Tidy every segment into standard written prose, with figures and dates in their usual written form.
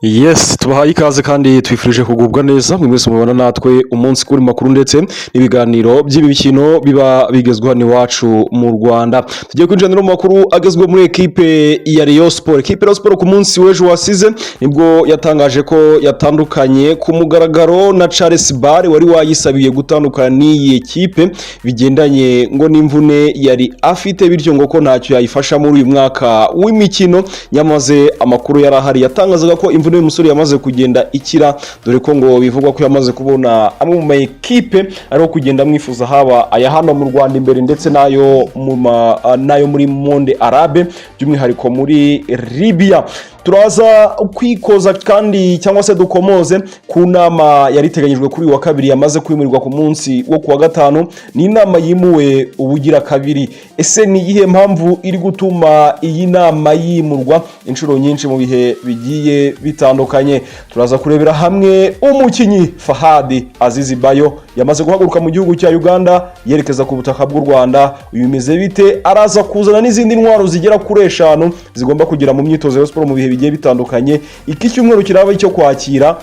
Yes, tubahaye ikaze kandi twifurije kugubwa neza mwe mwese mubona natwe umunsi kuri makuru ndetse n'ibiganiro by'imikino biba bigezweho hano iwacu mu Rwanda. Tugiye kwinjira mu makuru agezweho muri ekipe ya Rayon Sport. Ekipe ya Rayon Sport ku munsi w'ejo wasize nibwo yatangaje ko yatandukanye ku mugaragaro na Charles Bare wari wayisabiye gutandukana n'iyi ekipe bigendanye ngo n'imvune yari afite, bityo ngo ko ntacyo yayifasha muri uyu mwaka w'imikino. Nyamaze amakuru yari ahari yatangazaga ko imvune y'umusore yamaze kugenda ikira, dore ko ngo bivugwa ko yamaze kubona amwe mu ma ekipe ariho kugenda amwifuza, haba aya hano mu Rwanda imbere ndetse n'ayo muri monde arabe, by'umwihariko muri Libya. Turaza kwikoza kandi cyangwa se dukomoze ku nama yari iteganyijwe kuri uyu wa kabiri yamaze kwimurirwa ku munsi wo kuwa gatanu. Ni inama yimuwe ubugira kabiri. Ese ni iyihe mpamvu iri gutuma iyi nama yimurwa inshuro nyinshi mu bihe bigiye bitandukanye? Turaza kurebera hamwe umukinnyi Fahadi Azizi Bayo yamaze guhaguruka mu gihugu cya Uganda yerekeza ku butaka bw'u Rwanda. Uyu bimeze bite? Araza kuzana n'izindi ntwaro zigera kuri eshanu zigomba kugera mu myitozo ya siporo mu bihe bigiye bitandukanye. Iki cyumweru kiraba icyo kwakira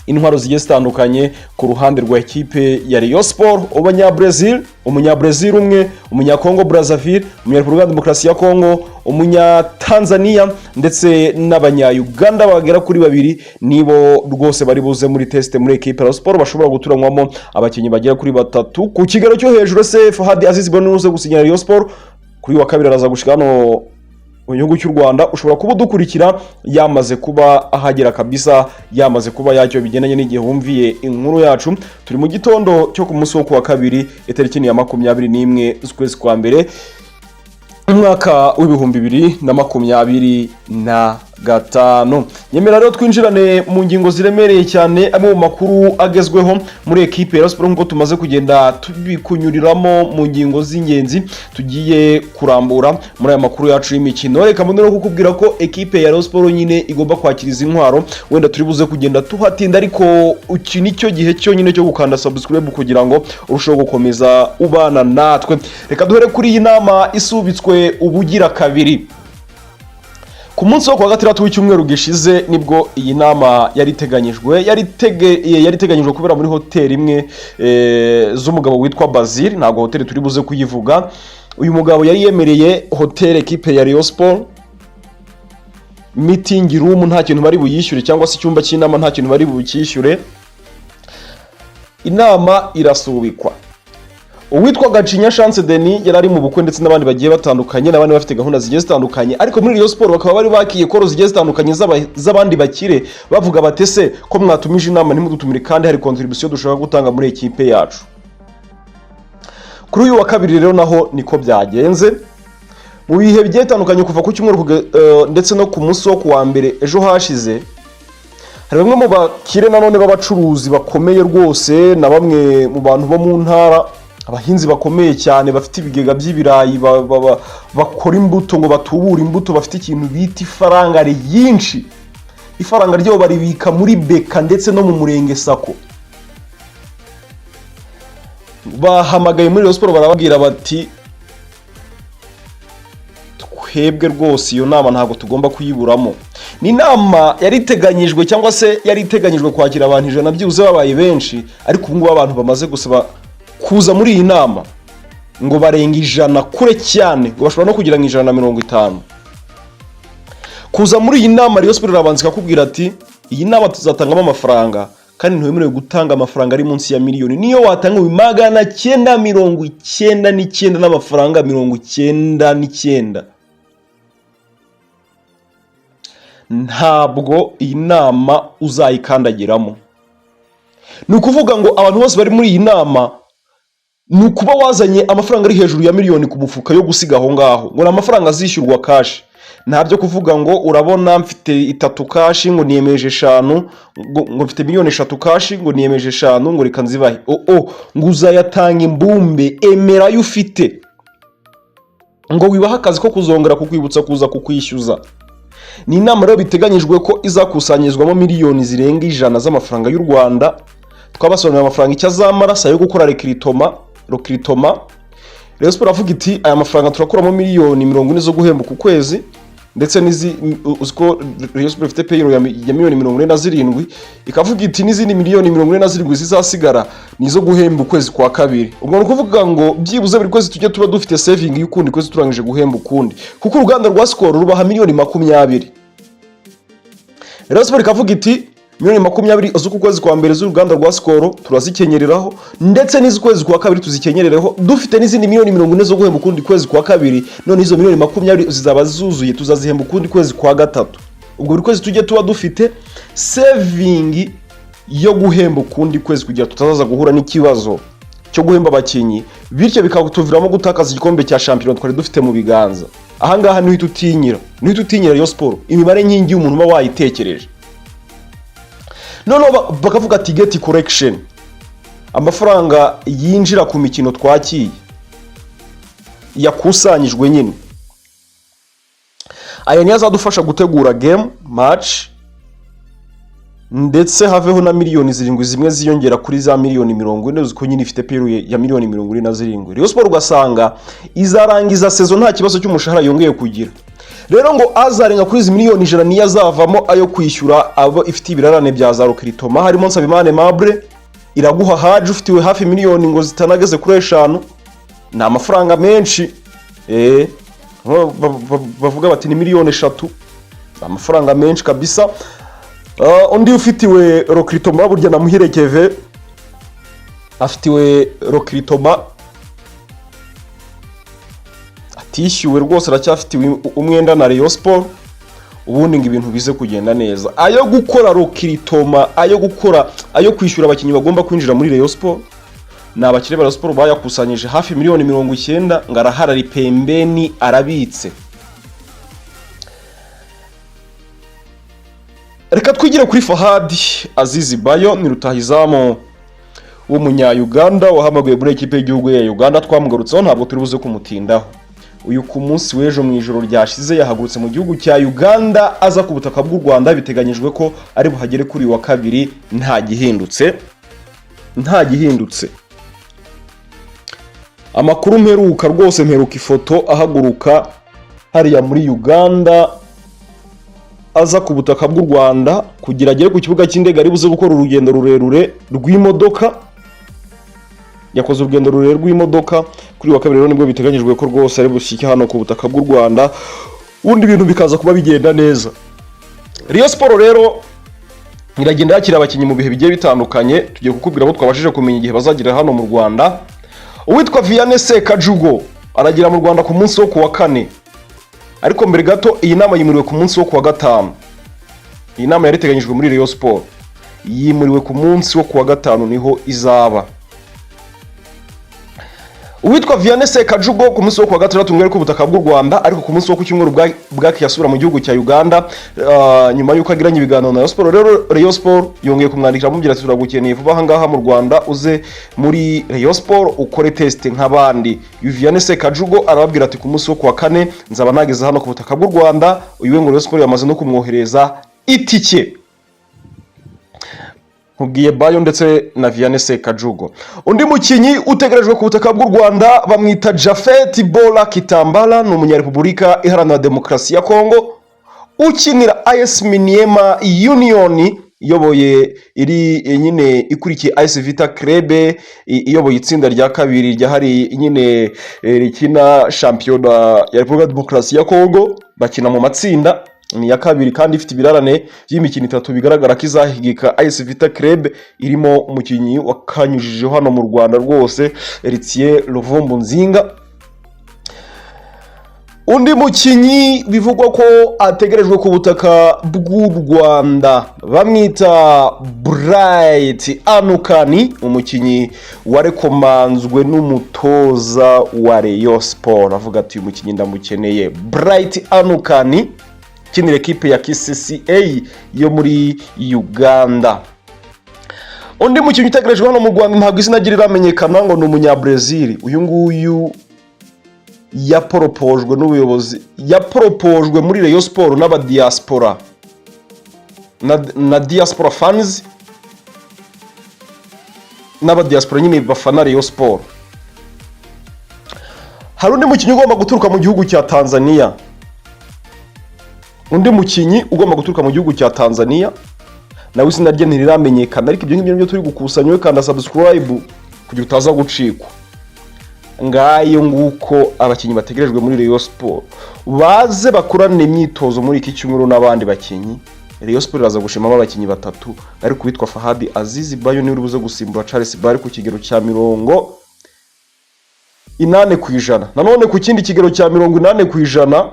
intwaro zigiye zitandukanye ku ruhande rwa ekipe ya Rayon Sport: Umunya-Brazil, umunya-Brazil umwe, umunya-Congo Brazzaville, umunya-Repubulika ya Demokarasi ya Congo, umunya-Tanzania ndetse n'abanya-Uganda bagera kuri babiri. Nibo rwose bari buze muri test muri ekipe ya Rayon Sport. Bashobora guturanywamo abakinnyi bagera kuri batatu ku kigero cyo hejuru. Se Fahadi Aziz Bayo uze gusinyira Rayon Sport kuri uyu wa kabiri, araza gushika hano mu gihugu cy'u Rwanda. Ushobora kuba udukurikira yamaze kuba ahagera kabisa, yamaze kuba yacyo, bigendanye n'igihe wumviye inkuru yacu. Turi mu gitondo cyo ku munsi wo kuwa kabiri, itariki ni ya 21 z'ukwezi kwa mbere, umwaka w'2025. Nyemera rero twinjirane mu ngingo ziremereye cyane, amwe mu makuru agezweho muri ekipe ya siporo, nk'uko tumaze kugenda tubikunyuriramo mu ngingo z'ingenzi tugiye kurambura muri aya makuru yacu y'imikino. Reka mbone no kukubwira ko ekipe ya Rayon Sport nyine igomba kwakira izi ntwaro. Wenda turi buze kugenda tuhatinda, ariko iki ni cyo gihe cyonyine cyo gukanda subscribe kugira ngo urusheho gukomeza ubana natwe. Reka duhere kuri iyi nama isubitswe ubugira kabiri. Ku munsi wo kuwa gatandatu w'icyumweru gishize nibwo iyi nama yari iteganyijwe, yari iteganyijwe kubera muri hoteli imwe z'umugabo witwa Bazil. Ntabwo hoteli turi buze kuyivuga. Uyu mugabo yari yemereye hoteli ekipe ya Rayon Sport meeting room nta kintu bari buyishyure, cyangwa se icyumba cy'inama nta kintu bari bucyishyure. Inama irasubikwa. Uwitwa Gacinya Chance Denis yari ari mu bukwe, ndetse n'abandi bagiye batandukanye, n'abandi bafite gahunda zigiye zitandukanye. Ariko muri Rayon Sport bakaba bari bakiye call zigiye zitandukanye z'abandi bakire, bavuga bati: "Ese ko mwatumije inama ntimudutumire kandi hari contribution dushaka gutanga muri ekipe yacu?" Kuri uyu wa kabiri rero naho niko byagenze. Mu bihe bigiye bitandukanye kuva ku cyumweru ndetse no ku munsi wo ku wa mbere ejo hashize, hari bamwe mu bakire nanone b'abacuruzi bakomeye rwose, na bamwe mu bantu bo mu ntara, abahinzi bakomeye cyane bafite ibigega by'ibirayi, bakora imbuto ngo batubure imbuto, bafite ikintu bita ifaranga ryinshi. Ifaranga ryabo baribika muri BK ndetse no mu murenge SACCO. Bahamagaye muri Rayon Sport barababwira bati: "Twebwe rwose iyo nama ntabwo tugomba kuyiburamo." Ni inama yari iteganyijwe cyangwa se yari iteganyijwe kwakira abantu 100 byibuze babaye benshi, ariko ubu ngubu abantu bamaze gusaba kuza muri iyi nama ngo barenga 100 kure cyane, ngo bashobora no kugira ngo 150 kuza muri iyi nama. Rayon Sport irabanza ikakubwira ati: "Iyi nama tuzatangamo amafaranga, kandi ntiwemerewe gutanga amafaranga ari munsi ya miliyoni. Niyo watanga 999 n'amafaranga 99, ntabwo iyi nama uzayikandagiramo." Ni ukuvuga ngo abantu bose bari muri iyi nama ni ukuba wazanye amafaranga ari hejuru ya miliyoni ku mufuka yo gusiga aho ngaho, ngo ni amafaranga azishyurwa cash. Nta byo kuvuga ngo urabona mfite itatu cash, ngo niyemeje eshanu, ngo mfite miliyoni 3 cash, ngo niyemeje eshanu, ngo reka nzibahe. O ngo uzayatanga imbumbe, emera ayo ufite, ngo wibahe akazi ko kuzongera kukwibutsa kuza kukwishyuza. Ni inama rero biteganyijwe ko izakusanyirizwamo miliyoni zirenga 100 z'amafaranga y'u Rwanda. Twabasobanuriye amafaranga icyo azamara, si ayo gukora recrutement. Rayon Sport avuga iti: "Aya mafaranga turakuramo miliyoni 40 zo guhemba ku kwezi, Ndetse n'izi, uzi ko Rayon Sport ifite payroll ya miliyoni 47, ikavuga iti n'izindi miliyoni 47 zizasigara ni izo guhemba ukwezi kwa kabiri. Ubwo ni ukuvuga ngo byibuze buri kwezi tujye tuba dufite saving y'ukundi kwezi turangije guhemba ukundi, kuko uruganda rwa Skol rubaha miliyoni 20. Rayon Sport ikavuga iti miliyoni 20 z'uku kwezi kwa mbere z'uruganda rwa Skol turazikenyereraho, ndetse n'iz'ukwezi kwa kabiri tuzikenyerereho, dufite n'izindi miliyoni 40 zo guhemba ukundi kwezi kwa kabiri. None izo miliyoni 20 zizaba zuzuye, tuzazihemba ukundi kwezi kwa gatatu. Ubwo buri kwezi tujye tuba dufite saving yo guhemba ukundi kwezi, kugira tutazaza guhura n'ikibazo cyo guhemba abakinnyi, bityo bikatuviramo gutakaza igikombe cya shampiyona twari dufite mu biganza. Ahangaha niho utinyira, niho utinyira Rayon Sport. Imibare nkingi y'umuntu uba wayitekereje. Noneho bakavuga ticket collection, amafaranga yinjira ku mikino twakiye yakusanyijwe nyine, aya niyo azadufasha gutegura game match, ndetse haveho na miliyoni 7 zimwe ziyongera kuri za miliyoni 40. Uzi ko nyine ifite payroll ya miliyoni 47. Rayon Sport ugasanga izarangiza saison nta kibazo cy'umushahara yongeye kugira. Rero ngo azarenga kuri izi miliyoni 100 niyo azavamo ayo kwishyura abo ifite ibirarane bya za recrutement, harimo Nsabimana Aimable, Iraguha Haji ufitiwe hafi miliyoni ngo zitanageze kuri 5. Ni amafaranga menshi. Bavuga bati ni miliyoni 3, ni amafaranga menshi kabisa. Undi ufitiwe recrutement burya na Muhire Keve afitiwe recrutement atishyuwe rwose, aracyafitiwe umwenda na Rayon Sport. Ubundi ngo ibintu bize kugenda neza, ayo gukora recrutement, ayo gukora, ayo kwishyura abakinnyi bagomba kwinjira muri Rayon Sport, ni abakire ba Rayon Sport bayakusanyije hafi miliyoni 90, ngo arahari, ari pembeni, arabitse. Reka twigire kuri Fahadi Azizi Bayo. Ni rutahizamu w'umunya-Uganda wahamaguye muri ekipe y'igihugu ya Uganda. Twamugarutseho, ntabwo turi buze kumutindaho. Uyu ku munsi w'ejo mu ijoro ryashize yahagurutse mu gihugu cya Uganda aza ku butaka bw'u Rwanda. Biteganyijwe ko ari buhagere kuri uyu wa kabiri nta gihindutse, nta gihindutse. Amakuru mperuka rwose, mperuka ifoto ahaguruka hariya muri Uganda aza ku butaka bw'u Rwanda. Kugira agere ku kibuga cy'indege ari buze gukora urugendo rurerure rw'imodoka. Yakoze urugendo rurerure rw'imodoka. Kuri wa kabiri rero nibwo biteganyijwe ko rwose ari bushyike hano ku butaka bw'u Rwanda, ubundi ibintu bikaza kuba bigenda neza. Rayon Sport rero iragenda yakira abakinnyi mu bihe bigiye bitandukanye. Tugiye kukubwira abo twabashije kumenya igihe bazagira hano mu Rwanda. Uwitwa Vianney Sekajugo aragera mu Rwanda ku munsi wo ku wa kane, ariko mbere gato iyi nama yimuriwe ku munsi wo ku wa gatanu. Iyi nama yari iteganyijwe muri Rayon Sport yimuriwe ku munsi wo ku wa gatanu, niho izaba. Uwitwa Vianney Sekajugo ku munsi wo ku wa gatandatu ngo ari ku butaka bw'u Rwanda, ariko ku munsi wo ku cyumweru bwaki yasubira mu gihugu cya Uganda, nyuma y'uko agiranye ibiganiro na Rayon Sport. Rero Rayon Sport yongeye kumwandikira amubwira ati turagukeneye vuba aha ngaha mu Rwanda, uze muri Rayon Sport ukore test nk'abandi. Vianney Sekajugo arababwira ati ku munsi wo ku wa kane nzaba nageze hano ku butaka bw'u Rwanda. Uyu we ngo Rayon Sport yamaze no kumwohereza itike. Nkubwiye Bayo ndetse na Vianney Sekajugo. Undi mukinnyi utegerejwe ku butaka bw'u Rwanda bamwita Jafet Bola Kitambala, ni umunyarepublika Iharanira Demokarasi ya Kongo ukinira AS Miniema Union iyoboye, iri nyine ikurikiye AS Vita Club iyoboye itsinda rya kabiri ryahari nyine rikina shampiyona ya Repubulika ya Demokarasi ya Kongo. Bakina mu matsinda, ni iya kabiri kandi ifite ibirarane by'imikino itatu. Bigaragara ko izahigika AS Vita Club irimo umukinnyi wakanyujijeho hano mu Rwanda rwose, Heritier Luvumbu Nzinga. Undi mukinnyi bivugwa ko ategerejwe ku butaka bw'u Rwanda bamwita Bright Anukani, umukinnyi warekomanzwe n'umutoza wa Rayon Sport, avuga ati uyu mukinnyi ndamukeneye. Bright Anukani ukinira ekipe ya KCCA yo muri Uganda. Undi mukinnyi utegerejwe hano mu Rwanda, ntabwo izina rye riramenyekana, ngo ni umunyabrezil. Uyu nguyu yaporopojwe n'ubuyobozi, yaporopojwe muri Rayon Sport n'abadiaspora na diaspora fans, n'abadiaspora nyine bafana Rayon Sport. Hari undi mukinnyi ugomba guturuka mu gihugu cya Tanzania. Undi mukinnyi ugomba guturuka mu gihugu cya Tanzania nawe izina rye ntiriramenyekana, ariko ibyo ngibyo nibyo turi gukusanya. We kanda subscribe kugira utaza gucikwa. Ngayo nguko abakinnyi bategerejwe muri Rayon Sport, baze bakorane imyitozo muri iki cyumweru n'abandi bakinnyi. Rayon Sport iraza gushimamo abakinnyi batatu, ariko uwitwa Fahadi Azizi Bayo niwe uri buze gusimbura Charles Bari ku kigero cya 80%. Nanone ku kindi kigero cya 80%,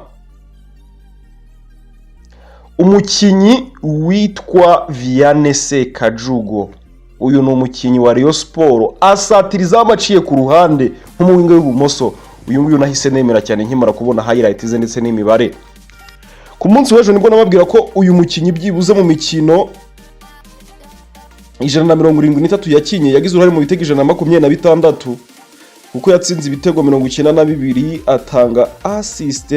umukinnyi witwa Vianney Sekajugo. Uyu ni umukinnyi wa Rayon Sport, asatira izamu aciye ku ruhande nk'umuwinga w'ibumoso. Uyu nguyu nahise nemera cyane nkimara kubona highlight ze ndetse n'imibare. Ku munsi w'ejo nibwo nababwira ko uyu mukinnyi byibuze mu mikino 173 yakinye, yagize uruhare mu bitego 126, kuko yatsinze ibitego 92, atanga assist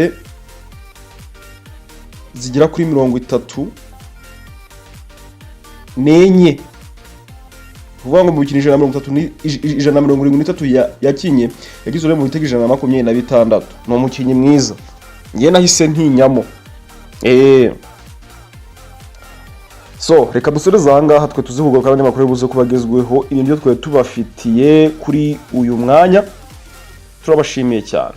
zigera kuri 34. Kuvuga ngo mu mikino 173 yakinye, yagize uruhare mu bitego 126. Ni umukinnyi mwiza, njye nahise ntinyamo. So reka dusoreze aha ngaha, twe tuzivuga kandi amakuru buze kuba agezweho. Ibi nibyo twari tubafitiye kuri uyu mwanya, turabashimiye cyane.